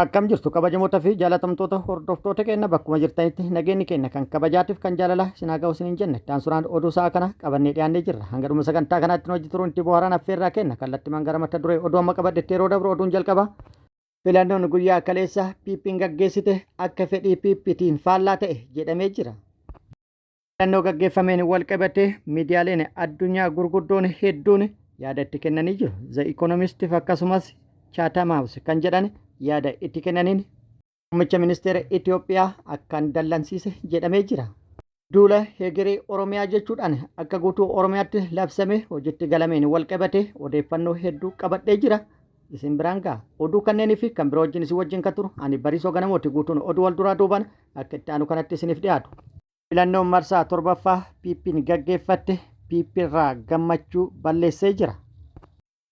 Akkam jirtu kabajamoota fi jaalatamtoota hordoftoota keenya bakkuma jirtanitti nageenyi keenya kan kabajaatiif kan jaalalaa isin haa ga'u isiniin jenne daansuraan oduu sa'a kana qabannee dhiyaannee jirra. Hanga dhuma sagantaa kanaatti nu hojii turuun itti bohaaraan affeerraa kenna. Kallattimaan gara mata duree oduu amma qabadhetti yeroo dabru oduun jalqaba. Filannoon guyyaa kaleessa PP'n gaggeessite akka fedhii PPtiin faallaa ta'e jedhamee jira. Filannoo gaggeeffameen walqabatee miidiyaaleen addunyaa gurguddoon hedduun yaada itti kennanii jiru. The Economist akkasumas Chatham House kan jedhan yaada itti kennaniin muummicha ministeera Itoophiyaa akkaan dallansiise jedhamee jira. Duula hegeree Oromiyaa jechuudhaan akka guutuu Oromiyaatti labsame hojiitti galameen walqabate odeeffannoo hedduu qabadhee jira. Isin biraan ga'a. Oduu kanneenii fi kan biroo wajjin isin wajjin kan turu ani Bariisoo Ganamooti guutuun oduu wal duraa duubaan akka itti aanu kanatti isiniif dhiyaatu. Filannoon marsaa torbaffaa PP'n gaggeeffatte PP irraa gammachuu balleessee jira.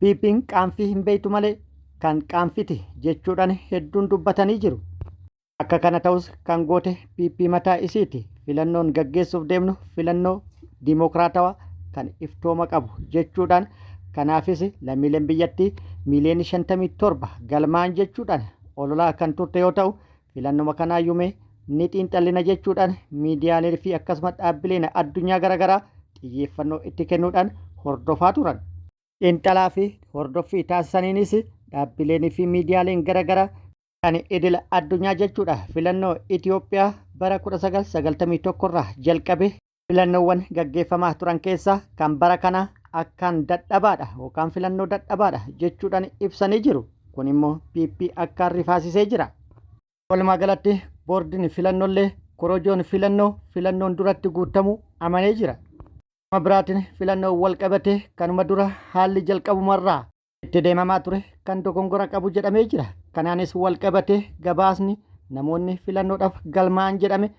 PP'n qaanfii hin beektu malee kan qaanfiti jechuudhaan hedduun dubbatanii jiru. Akka kana ta'us kan goote PP mataa isiiti. Filannoon gaggeessuuf deemnu filannoo diimokiraatawaa kan iftooma qabu jechuudhaan kanaafis lammiileen biyyattii miiliyoonii 57 galmaa'an jechuudhaan ololaa kan turte yoo ta'u filannuma kanaayyuu mee ni xiinxallina jechuudhaan miidiyaalee fi akkasuma dhaabbileen addunyaa garaagaraa xiyyeeffannoo itti kennuudhaan hordofaa turan. Xiinxalaa fi hordoffii taasisaniinis dhaabbileen fi miidiyaaleen garaagaraa kan idil addunyaa jechuudha filannoo Itoophiyaa bara 1991 irraa jalqabe filannoowwan gaggeeffamaa turan keessaa kan bara kana akkaan dadhabaadha yookaan filannoo dadhabaadha jechuudhaan ibsanii jiru. Kun immoo PP akkaan rifaasisee jira. Walumaa galatti boordiin filannollee korojoon filannoo filannoon duratti guutamu amanee jira. Gama biraatiin filannoo wal qabatee kanuma dura haalli jalqabumarraa itti deemamaa ture kan dogongora qabu jedhamee jira. Kanaanis wal qabatee gabaasni namoonni filannoodhaaf galmaa'an jedhame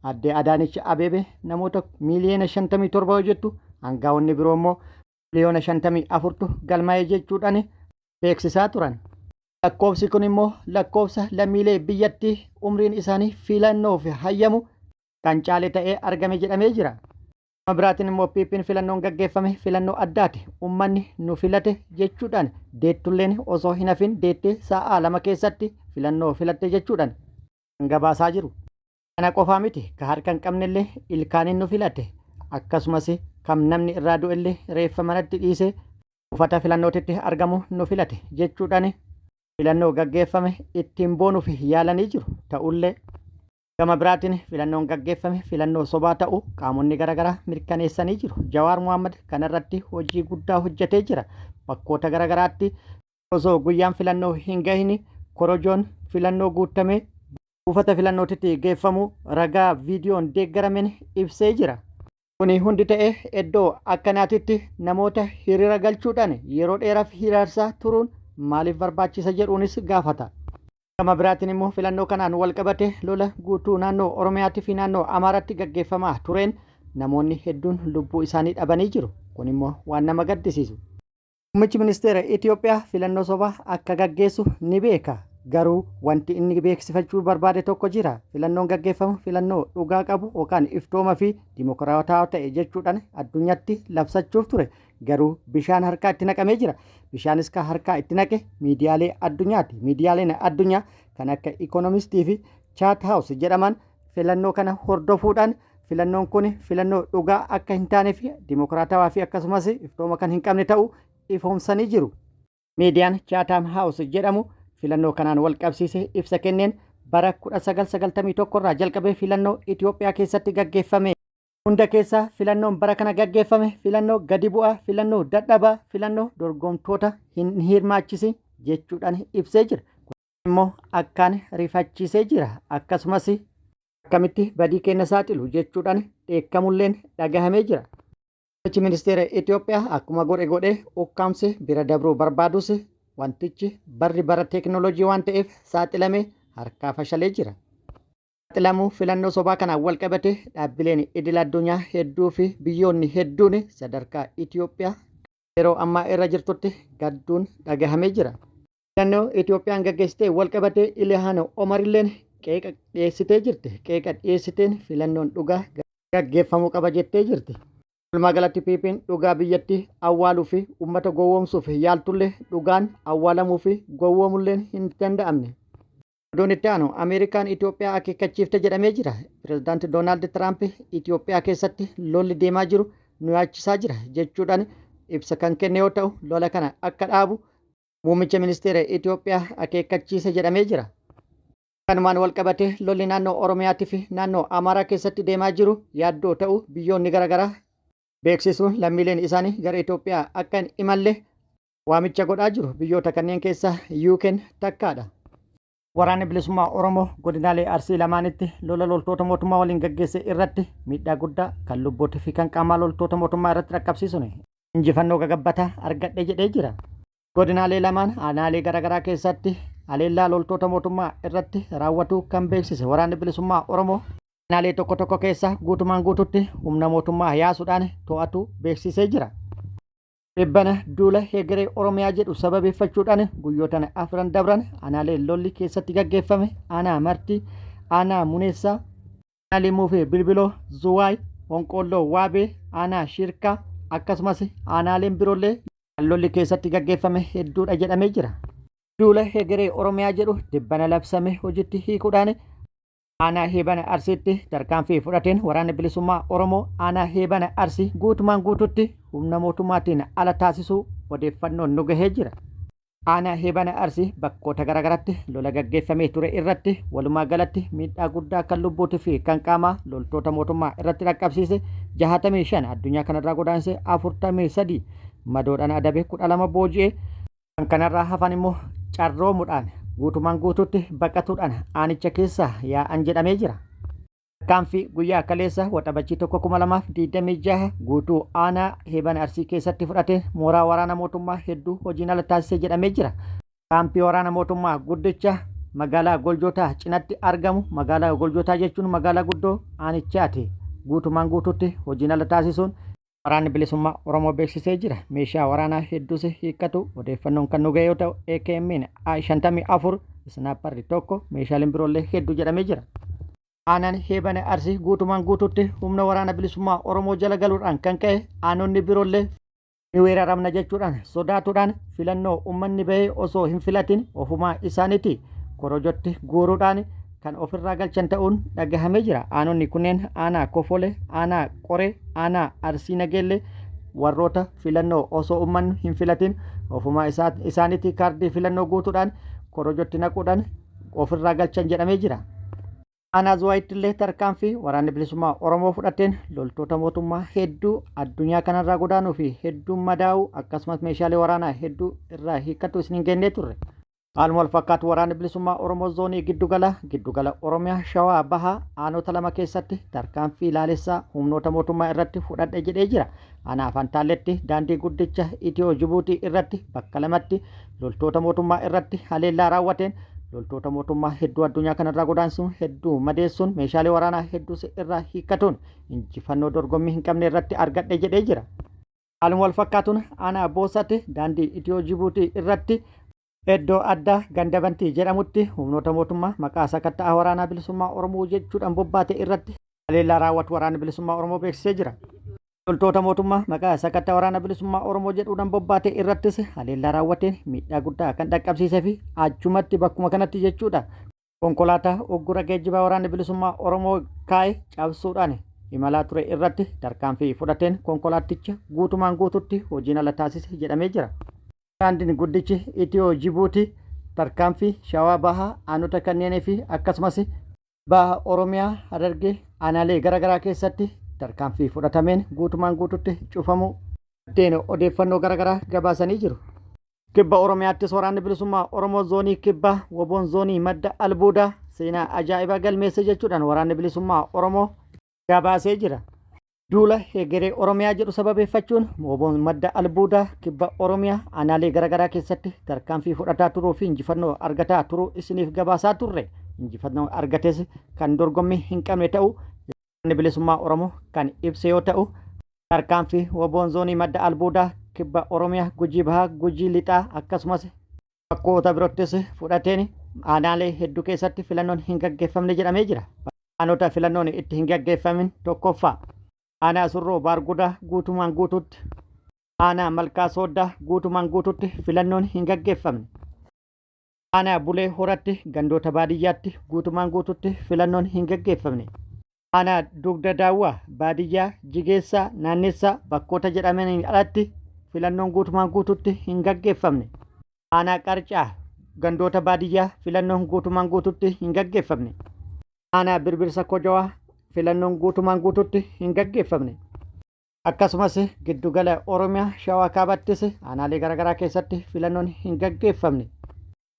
addee Adaanech Abeebee namoota miiliyoona 57 yoo jettu aangaa'onni biroo immoo miiliyoona 54tu galmaa'e jechuudhaan beeksisaa turan. Lakkoofsi kun immoo lakkoofsa lammiilee biyyattii umriin isaanii filannoof hayyamu kan caale ta'ee argame jedhamee jira. Gama biraatiin immoo PP'n filannoon gaggeeffame filannoo addaati. Uummanni nu filate jechuudhaan deettulleen osoo hin hafin deettee sa'aa 2 keessatti filannoo filatte jechuudhaan kan gabaasaa jiru. Kana qofaa miti ka harka hin qabnellee ilkaaniin nu filate. Akkasumas kam namni irraa du'ellee reeffa manatti dhiisee buufata filannootitti argamu nu filate jechuudhaan filannoo gaggeeffame ittiin boonuuf yaalanii jiru. Ta'ullee gama biraatiin filannoon gaggeeffame filannoo sobaa ta'uu qaamonni garaagaraa mirkaneessanii jiru. Jawaar Mohaammed kanarratti hojii guddaa hojjetee jira. Bakkoota garaagaraatti osoo guyyaan filannoo hin gahin korojoon filannoo guutamee buufata filannootitti geeffamuu ragaa viidiyoon deeggarameen ibsee jira. Kuni hundi ta'ee iddoo akkanaatitti namoota hiriira galchuudhaan yeroo dheeraaf hiraarsaa turuun maaliif barbaachisa jedhuunis gaafata. Gama biraatiin immoo filannoo kanaan wal qabate lola guutuu naannoo Oromiyaatii fi naannoo Amaaraatti gaggeeffamaa tureen namoonni hedduun lubbuu isaanii dhabanii jiru. Kun immoo waan nama gaddisiisu. Muummichi ministeera Itoophiyaa filannoo sobaa akka gaggeessu ni beeka. Garuu wanti inni beeksifachuu barbaade tokko jira. Filannoon gaggeeffamu filannoo dhugaa qabu yookaan iftooma fi dimokiraatawaa ta'e jechuudhaan addunyaatti labsachuuf ture. Garuu bishaan harkaa itti naqamee jira. Bishaanis kan harkaa itti naqe miidiyaalee addunyaati. Miidiyaaleen addunyaa kan akka Ikonomistii fi Chaat Haawus jedhaman filannoo kana hordofuudhaan filannoon kun filannoo dhugaa akka hin taane fi dimokiraatawaa fi akkasumas iftooma kan hin qabne ta'uu ifoomsanii jiru. Miidiyaan Chatham House jedhamu filannoo kanaan wal qabsiisee ibsa kenneen bara 1991 irraa jalqabee filannoo Itoophiyaa keessatti gaggeeffame hunda keessaa filannoon bara kana gaggeeffame filannoo gadi bu'aa, filannoo dadhabaa, filannoo dorgomtoota hin hirmaachisin jechuudhaan ibsee jira. Kun immoo akkaan rifachiisee jira. Akkasumas akkamitti badii keenya saaxilu jechuudhaan dheekkamulleen dhagahamee jira. Muummichi ministeera Itoophiyaa akkuma godhe godhee ukkaamse bira dabruu barbaadus wantichi barri bara teeknooloojii waan ta'eef saaxilamee harkaa fashalee jira. Saaxilamuu filannoo sobaa kanaan wal qabate dhaabbileen idil addunyaa hedduu fi biyyoonni hedduun sadarkaa Itoophiyaa yeroo ammaa irra jirtutti gadduun dhagahamee jira. Filannoo Itoophiyaan gaggeessitee wal qabatee Ilihaan Omarilleen qeeqa dhiyeessitee jirti. Qeeqa dhiyeessiteen filannoon dhugaa gaggeeffamuu qaba jettee jirti. Walumaa galatti PP'n dhugaa biyyattii awwaaluu fi uummata gowwoomsuuf yaaltullee dhugaan awwaalamuu fi gowwoomulleen hin danda'amne. Oduun itti aanu Ameerikaan Itoophiyaa akeekkachiifte jedhamee jira. Pireezidaanti Doonaald Tiraamp Itoophiyaa keessatti lolli deemaa jiru nu yaachisaa jira jechuudhaan ibsa kan kenne yoo ta'u, lola kana akka dhaabu muummicha ministeera Itoophiyaa akeekkachiise jedhamee jira. Kanumaan walqabatee lolli naannoo Oromiyaatii fi naannoo Amaaraa keessatti deemaa jiru yaaddoo ta'uu biyyoonni garaagaraa beeksisuun lammiileen isaanii gara Itoophiyaa akka hin imalle waamicha godhaa jiru. Biyyoota kanneen keessaa UK'n takkaadha. Waraanni Bilisummaa Oromoo godinaalee Arsii lamaanitti lola loltoota mootummaa waliin gaggeesse irratti miidhaa guddaa kan lubbuutii fi kan qaamaa loltoota mootummaa irratti dhaqqabsiisuun injifannoo gagabbataa argadhe jedhee jira. Godinaalee lamaan aanaalee garaagaraa keessatti haleellaa loltoota mootummaa irratti raawwatuu kan beeksise Waraanni Bilisummaa Oromoo aanaalee tokko tokko keessa guutumaan guututti humna mootummaa yaasuudhaan to'atu beeksisee jira. Dhibbana duula Hegeree Oromiyaa jedhu sababeeffachuudhaan guyyootan afran dabran aanaalee lolli keessatti gaggeeffame aanaa Martii, aanaa Muneessaa, aanaa Limmuu fi Bilbiloo, Zuwaay, Honqoolloo, Waabee, aanaa Shirkaa akkasumas aanaaleen biroollee lolli keessatti gaggeeffame hedduudha jedhamee jira. Duula Hegeree Oromiyaa jedhu tibbana labsame hojiitti hiikuudhaan Aanaa Heebana Arsiitti tarkaanfii fudhateen Waraanni Bilisummaa Oromoo Aanaa Heebana Arsii guutumaan guututti humna mootummaatiin ala taasisuu odeeffannoon nu gahee jira. Aanaa Heebana Arsii bakkoota garaagaratti lola gaggeeffamee ture irratti walumaa galatti miidhaa guddaa kan lubbuutii fi kan qaamaa loltoota mootummaa irratti dhaqqabsiise 65 addunyaa kanarraa godaanse, 43 madoodhaan adabe, 12 booji'e. Kan kanarraa hafan immoo carroomudhaan guutumaan guutuutti baqatuudhaan aanicha keessa yaa'an jedhamee jira. Tarkaanfii guyyaa kaleessa Waxabajjii 1,2026 guutuu aanaa Heeban Arsii keessatti fudhate mooraa waraana mootummaa hedduu hojiin ala taasise jedhamee jira. Kaampii waraana mootummaa guddicha magaalaa Goljootaa cinatti argamu, magaalaa Goljootaa jechuun magaalaa guddoo aanichaati, guutumaan guutuutti hojiin ala taasisuun Waraanni Bilisummaa Oromoo beeksisee jira. Meeshaa waraanaa hedduus hiikkatu odeeffannoon kan nu ga'e yoo ta'u, AKM'n 54, isnaapparri tokko, meeshaaleen biroollee hedduu jedhamee jira. Aanaan Heebana Arsii guutumaan guutuutti humna Waraana Bilisummaa Oromoo jala galuudhaan kan ka'e aanonni biroollee ni weeraramna jechuudhaan sodaatuudhaan filannoo uummanni bahee osoo hin filatin ofumaa isaaniiti korojotti guuruudhaan kan ofirraa galchan ta'uun dhagahamee jira. Aanonni kunneen aanaa Kofole, aanaa Qoree, aanaa Arsii Nageellee warroota filannoo osoo uummanni hin filatin ofumaa isaaniitti kaardii filannoo guutuudhaan korojotti naquudhaan ofirraa galchan jedhamee jira. Aanaa Zuwaayitti illee tarkaanfii Waraanni Bilisummaa Oromoo fudhateen loltoota mootummaa hedduu addunyaa kanarraa godaanuu fi hedduun madaa'uu akkasumas meeshaalee waraanaa hedduu irraa hiikkatu isin hin geennee turre. Haaluma wal fakkaatu Waraanni Bilisummaa Oromoo Zoonii Giddugala, Giddugala Oromiyaa Shawaa Bahaa aanota lama keessatti tarkaanfii laalessaa humnoota mootummaa irratti fudhadhe jedhee jira. Aanaa Fantaalletti daandii guddicha Itiyoo Jibuutii irratti bakka lamatti loltoota mootummaa irratti haleellaa raawwateen loltoota mootummaa hedduu addunyaa kanarraa godaansuun, hedduu madeessuun, meeshaalee waraanaa hedduus irraa hiikkatuun injifannoo dorgommii hin qabne irratti argadhe jedhee jira. Haaluma wal fakkaatuun aanaa Boosati daandii Itiyoo Jibuutii irratti iddoo addaa Ganda Bantii jedhamutti humnoota mootummaa maqaa sakatta'a Waraanaa Bilisummaa Oromoo jechuudhaan bobbaate irratti haleellaa raawwatu Waraanni Bilisummaa Oromoo beeksisee jira. Loltoota mootummaa maqaa sakatta'a Waraana Bilisummaa Oromoo jedhuudhaan bobbaate irrattis haleellaa raawwateen miidhaa guddaa kan dhaqqabsiisee fi achumatti bakkuma kanatti jechuudha konkolaataa uggura geejjibaa Waraanni Bilisummaa Oromoo kaa'e cabsuudhaan imalaa ture irratti tarkaanfii fudhateen konkolaaticha guutumaan guututti hojiin ala taasise jedhamee jira. Daandiin guddichi Itiyoo Jibuutii tarkaanfii Shawaa Bahaa aanota kanneenii fi akkasumas Baha Oromiyaa Harargee aanaalee garaagaraa keessatti tarkaanfii fudhatameen guutumaan guututti cufamuu maddeen odeeffannoo garaagaraa gabaasanii jiru. Kibba Oromiyaattis Waraanni Bilisummaa Oromoo Zoonii Kibbaa Woboon Zoonii Madda Albuudaa seenaa ajaa'ibaa galmeesse jechuudhaan Waraanni Bilisummaa Oromoo gabaasee jira. Duula Hegeree Oromiyaa jedhu sababeeffachuun Woboon Madda Albuudaa Kibba Oromiyaa aanaalee garaagaraa keessatti tarkaanfii fudhataa turuu fi injifannoo argataa turuu isiniif gabaasaa turre. Injifannoo argates kan dorgommii hin qabne ta'uu Waraanni Bilisummaa Oromoo kan ibse yoo ta'u, tarkaanfii Woboon Zoonii Madda Albuudaa Kibba Oromiyaa Gujii Bahaa, Gujii Lixaa akkasumas bakkoota biroottis fudhateen aanaalee hedduu keessatti filannoon hin gaggeeffamne jedhamee jira. Aanota filannoon itti hin gaggeeffamin tokkoffaa aanaa Surroo Baargudaa guutumaan guutuutti, aanaa Malkaa Sooddaa guutumaan guutuutti filannoon hin gaggeeffamne. Aanaa Bulee Horatti gandoota baadiyyaatti guutumaan guututti filannoon hin gaggeeffamne. Aanaa Dugda Daawwaa baadiyyaa Jigeessaa Naannessaa bakkoota jedhamaniin alatti filannoon guutumaan guututti hin gaggeeffamne. Aanaa Qarcaa gandoota baadiyyaa filannoon guutumaan guututti hin gaggeeffamne. Aanaa Birbirsa Kojawaa filannoon guutumaan guututti hin gaggeeffamne. Akkasumas giddugala Oromiyaa Shawaa Kaabattis aanaalee garaagaraa keessatti filannoon hin gaggeeffamne.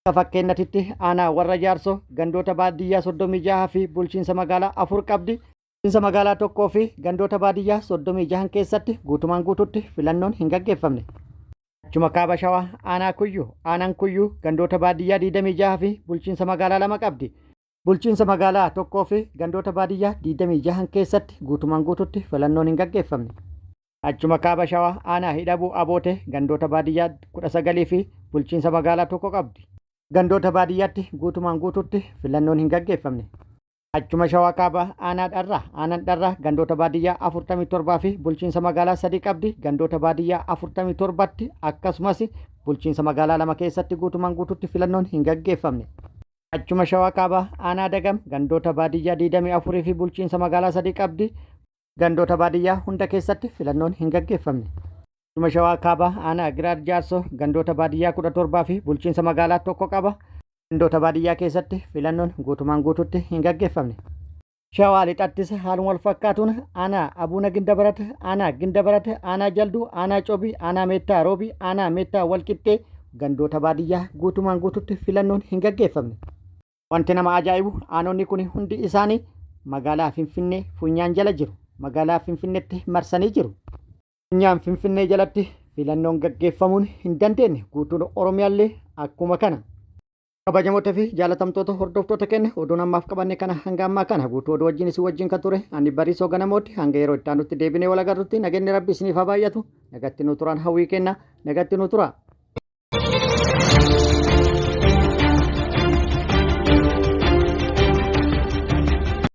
Akka fakkeennatitti aanaa Warra Jaarsoo gandoota baadiyyaa 36 fi bulchiinsa magaalaa 4 qabdi. Bulchiinsa magaalaa tokkoo fi gandoota baadiyyaa 36 keessatti guutumaan guututti filannoon hin gaggeeffamne. Achuma Kaaba Shawaa aanaa Kuyyuu, aanaan Kuyyuu gandoota baadiyyaa 26 fi bulchiinsa magaalaa 2 qabdi. Bulchiinsa magaalaa tokkoo fi gandoota baadiyyaa 26 keessatti guutumaan guututti filannoon hin gaggeeffamne. Achuma Kaaba Shawaa aanaa Hidhabuu Abootee gandoota baadiyyaa 19 fi bulchiinsa magaalaa tokko qabdi. Gandoota baadiyyaatti guutumaan guututti filannoon hin gaggeeffamne. Achuma Shawaa Kaabaa aanaa Dharraa, aanaan Dharraa gandoota baadiyyaa 47 fi bulchiinsa magaalaa 3 qabdi. Gandoota baadiyyaa 47tti akkasumas bulchiinsa magaalaa 2 keessatti guutumaan guututti filannoon hin gaggeeffamne. Achuma Shawaa Kaabaa aanaa Dagam gandoota baadiyyaa 24 fi bulchiinsa magaalaa 3 qabdi. Gandoota baadiyyaa hunda keessatti filannoon hin gaggeeffamne. Achuma Shawaa Kaabaa aanaa Giraar Jaarsoo gandoota baadiyyaa 17 fi bulchiinsa magaalaa tokko qaba. Gandoota baadiyyaa keessatti filannoon guutumaan guututti hin gaggeeffamne. Shawaa Lixattis haaluma wal fakkaatuun aanaa Abuuna Gindabarat, aanaa Gindabarat, aanaa Jalduu, aanaa Cobii, aanaa Meettaa Roobii, aanaa Meettaa Walqixxee gandoota baadiyyaa guutumaan guututti filannoon hin gaggeeffamne. Wanti nama ajaa'ibu aanonni kun hundi isaanii magaalaa Finfinnee funyaan jala jiru. Magaalaa Finfinneetti marsanii jiru. Funyaan Finfinnee jalatti filannoon gaggeeffamuun hin dandeenye. Guutuun Oromiyaallee akkuma kana. Kabajamoota fi jaalatamtoota hordoftoota keenya, oduun ammaaf qabanne kana hanga ammaa kana. Guutuu oduu wajjin isin wajjin kan ture ani Bariisoo Ganamooti. Hanga yeroo itti aanutti deebinee wal agarrutti nageenyi Rabbi isiniif haa baay'atu. Nagatti nu turaan hawwii kenna. Nagatti nu tura.